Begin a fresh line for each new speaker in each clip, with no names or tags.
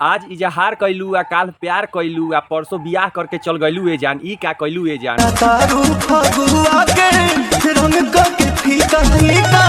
आज इजहार कइलू आ काल प्यार कइलू आ परसों बियाह करके चल गइलू ए जान, ई का कइलू ए जान।
तारू फगुआ के रंग के फीका फीका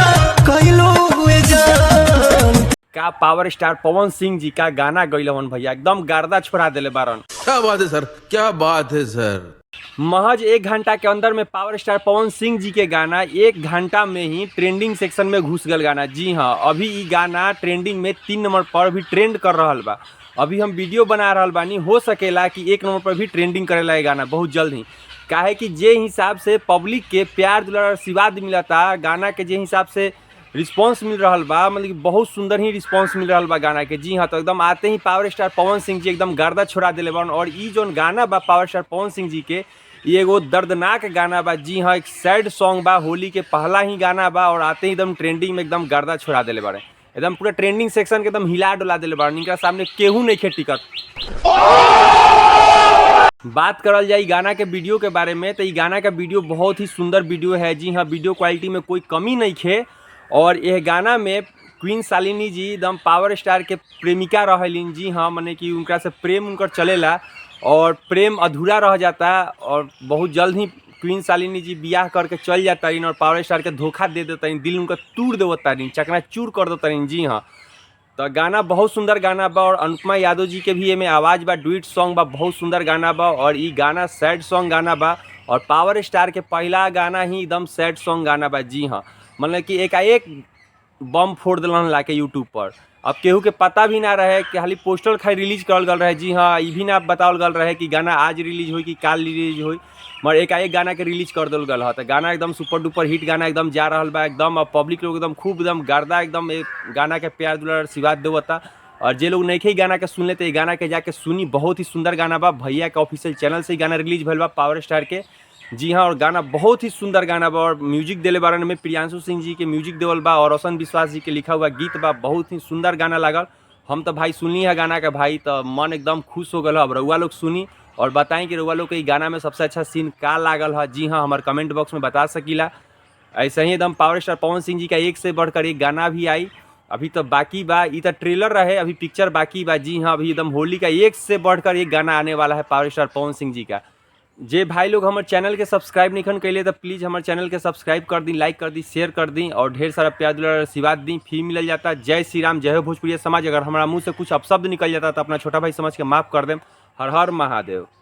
कइलू हुए जान।
का पावर स्टार पवन सिंह जी का गाना गइलवन भैया, एकदम गर्दा छोड़ा देले बारन।
क्या बात है सर, क्या बात है सर।
महज एक घंटा के अंदर में पावर स्टार पवन सिंह जी के गाना एक घंटा में ही ट्रेंडिंग सेक्शन में घुस गल गाना। जी हाँ, अभी ई गाना ट्रेंडिंग में 3 नंबर पर भी ट्रेंड कर रहल बा। अभी हम वीडियो बना रहल बानी, हो सकेला कि 1 नंबर पर भी ट्रेंडिंग करेला ये गाना बहुत जल्द ही। काहे कि जे हिसाब से पब्लिक के प्यार दुलार आशीर्वाद मिलता गाना के, जे हिसाब से रिस्पांस मिल रहा बा, मतलब कि बहुत सुंदर ही रिस्पांस मिल रहा बा गाना के। जी हाँ, तो एकदम आते ही पावर स्टार पवन सिंह जी एकदम गर्दा छोड़ा दिले बन। और ई जोन गाना बा पावर स्टार पवन सिंह जी के, ये एगो दर्दनाक गाना बा। जी हाँ, एक सैड सॉन्ग बा, होली के पहला ही गाना बा और आते ही एकदम ट्रेंडिंग में एकदम गर्दा छोड़ा दिले बारे, एकदम पूरा ट्रेंडिंग सेक्शन के एकदम हिला डुला दिले बारे, इनका सामने केहू नहीं खे टिकत। बात करल जाए गाना के वीडियो के बारे में तो ई गाना का वीडियो बहुत ही सुंदर वीडियो है। जी हाँ, वीडियो क्वालिटी में कोई कमी नहीं खे। और यह गाना में क्वीन शालिनी जी एकदम पावर स्टार के प्रेमिका रहलिन। जी हाँ, माने कि उनका से प्रेम उनकर चलेला और प्रेम अधूरा रह जाता और बहुत जल्द ही क्वीन शालिनी जी बियाह करके चल जाता और पावर स्टार के धोखा दे देता, दिल उनका तूर देवता, चकनाचूर कर देता। जी हाँ, तो गाना बहुत सुंदर गाना बा और अनुपमा यादव जी के भी एमे आवाज़ बा, डुइट सॉन्ग बा, बहुत सुंदर गाना बा। और ई गाना सैड सॉन्ग गाना बा और पावर स्टार के पहला गाना ही एकदम सैड सॉन्ग गाना बा। जी हाँ, मतलब कि एकाएक बम फोड़ दिलन लाके यूट्यूब पर। अब केहू के पता भी ना रहे कि खाली पोस्टर खाली रिलीज करल गल रहे। जी हाँ, ई भी ना बतावल गल रहे कि गाना आज रिलीज होई कि काल रिलीज होई, मगर एकाएक गाना के रिलीज कर दिल गल ह। तो गाना एकदम सुपर डुपर हिट गाना एकदम जा रहल बा एकदम। अब पब्लिक लोग एकदम खूब एकदम गर्दा एकदम एक गाना के प्यार दुलार आशीर्वाद देवता। और जे लोग नइखे गाना के सुनले तो गाना के जाके सुनी, बहुत ही सुंदर गाना बा। भैया के ऑफिशियल चैनल से ही गाना रिलीज भइल बा पावर स्टार के। जी हाँ, और गाना बहुत ही सुंदर गाना बा और म्यूजिक देले बारन में प्रियांशु सिंह जी के म्यूजिक देवल बा और रोशन विश्वास जी के लिखा हुआ गीत बा। बहुत ही सुंदर गाना लागल। हम तो भाई सुनली है गाना के भाई, तो मन एकदम खुश हो गल। अब रउआ लोग सुनी और बताएं कि रउआ लोग के गाना में सबसे अच्छा सीन का लागल है। जी हाँ, हमारे कमेंट बॉक्स में बता सकीला। ऐसे ही एकदम पावर स्टार पवन सिंह जी का एक से बढ़कर एक गाना भी आई। अभी तो बाकी बा, ई तो ट्रेलर रहे, अभी पिक्चर बाकी बा। जी हाँ, अभी एकदम होली का एक से बढ़कर एक गाना आने वाला है पावर स्टार पवन सिंह जी का। जे भाई लोग हमारे चैनल के सब्सक्राइब नहीं कैले तो प्लीज़ हमारे चैनल के सब्सक्राइब कर दी, लाइक कर दी, शेयर कर दी और ढेर सारा प्यार दुलार आशीर्वाद दी। फिर मिलल जाता। जय श्री राम, जय हो भोजपुरी समाज। अगर हमारा मुँह से कुछ अपशब्द निकल जाता तो अपना छोटा भाई समझ के माफ़ कर देम। हर हर महादेव।